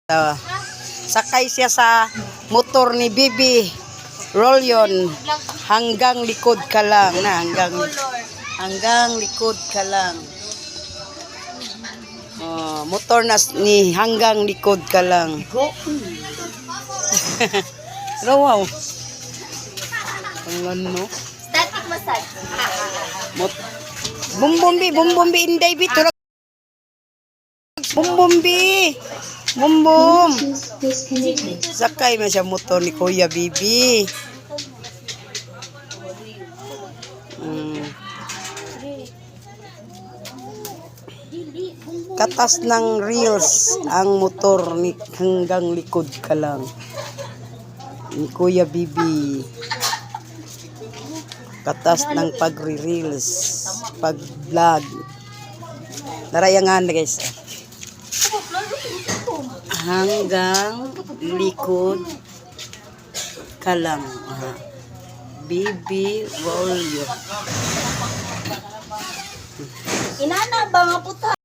Sakay siya sa motor ni Bibi Rolyon. Hanggang likod ka lang na hanggang likod ka lang. Oh, motor na ni hanggang likod ka lang. Rawaw. Ang ano? Static massage. Mot Bumbumbi, bumbumbi, inday bi turag. Bumbumbi. Bumbum. Bluetooth disconnected. Sakay man siya motor ni Kuya Bibi. Katas ng reels ang motor ni hanggang likod ka lang. Ni Kuya Bibi. Katas ng pagre-reels, pag-vlog. Narayangan na, guys. Hanggang likod ka lang. Aha. Bibi Rolyo. Inana ba nga puta?